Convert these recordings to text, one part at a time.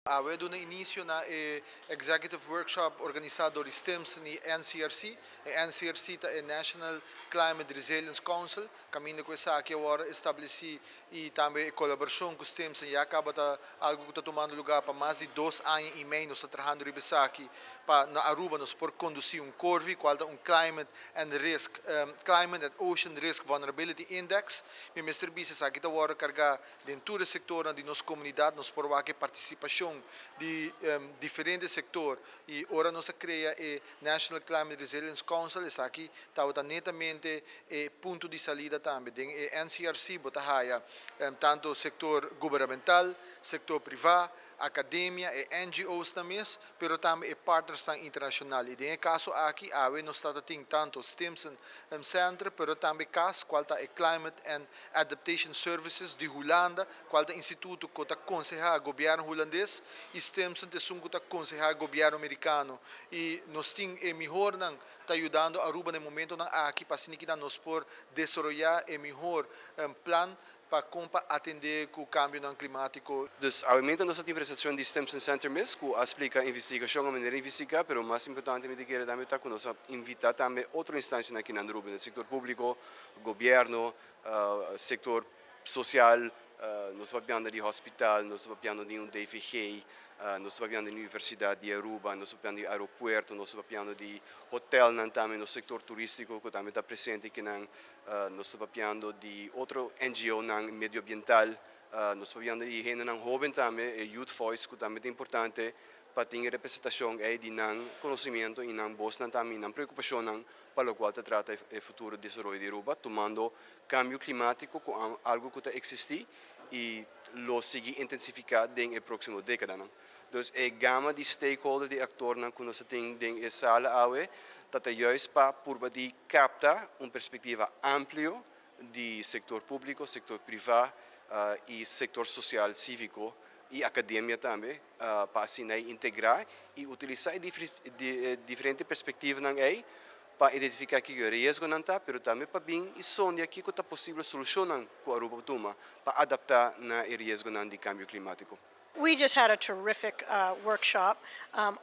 Awe a duna inicio na e Executive Workshop organisa door di Stimson y NCRC. E NCRC ta e National Climate Resilience Council, caminda cu esaki awor estableci y tambe e colaboracion cu Stimson ya caba ta algo cu ta tumando lugar pa mas di 2 aña y mei. Nos ta trahando riba esaki pa na Aruba nos por conduci un CORVI, cual ta un Climate and Ocean Risk Vulnerability Index. Mi mester bisa, esaki ta awor carga den tur sector di nos comunidad, nos por wak participacion di diferente sector y ora nos a crea e National Climate Resilience Council, esaki ta netamente e punto di salida tambe. Den e NCRC bo ta haya tanto sector gubernamental, sector priva, academia y NGOs tambe, pero tambe e partners internacional. Y den e caso aki, awe nos ta tin tanto Stimson Center, pero tambe CAS, cual ta e Climate and Adaptation Services di Hulanda, cual ta instituto cu ta conseha gobierno Hulandes, y Stimson ta esun cu ta conseha gobierno Americano. Y nos tin e mihor nan ta yudando Aruba na momento nan aki pa asina cu nos por desaroya e mihor plan pa con pa atende cu cambio climatico. Dus obviamente nos tin presentacion di Stimson Center mes, cu a splica investigacion, e manera investiga, pero mas importante mi kier tambe ta cu nos a invita tambe otro instancia aki na Aruba, den sector publico, gobierno, sector social, nos ta papiando di hospital, nos ta papiando di un DVG, nos ta papiando di Universidad di Aruba, nos ta papiando di aeropuerto, nos ta papiando di hotel tambe, den sector turistico cu tambe ta presente aki nan, nos ta papiando di otro NGO nan medioambiental, nos ta papiando di hende nan hoben tambe, e Youth Voice, cu tambe ta importante pa tin representacion ey di nan conocimento y nan voz nan tambe, nan preocupacion nan pa loke ta trata e futuro desaroyo di Aruba, tumando cambio climatico como algo cu ta existi y lo sigui intensifica den e proximo decada. Dus e gama di stakeholder, di actor nan cu nos tin den e sala awe, ta juist pa purba di capta un perspectiva amplio di sector publico, sector priva y sector social, civico y academia tambe, pa asina integra y utilisa diferente perspectiva nan ey pa identifica ki riesgo nan ta, pero tambe pa bin y sondia kico ta posibel solucion cu Aruba tuma pa adapta na riesgo nan di cambio climatico. We just had a terrific workshop,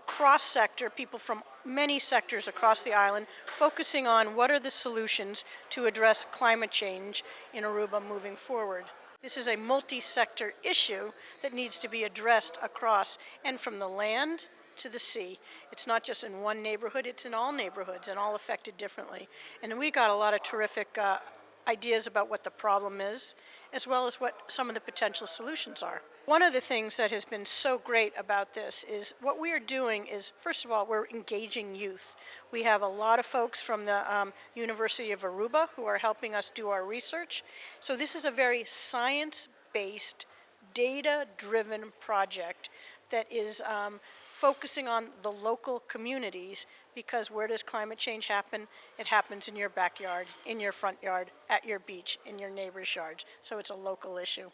cross sector, people from many sectors across the island, focusing on what are the solutions to address climate change in Aruba moving forward. This is a multi sector issue that needs to be addressed across and from the land to the sea. It's not just in one neighborhood, it's in all neighborhoods and all affected differently. And we got a lot of terrific ideas about what the problem is, as well as what some of the potential solutions are. One of the things that has been so great about this is what we are doing is, first of all, we're engaging youth. We have a lot of folks from the University of Aruba who are helping us do our research. So this is a very science based, data driven project that is focusing on the local communities, because where does climate change happen? It happens in your backyard, in your front yard, at your beach, in your neighbor's yards. So it's a local issue.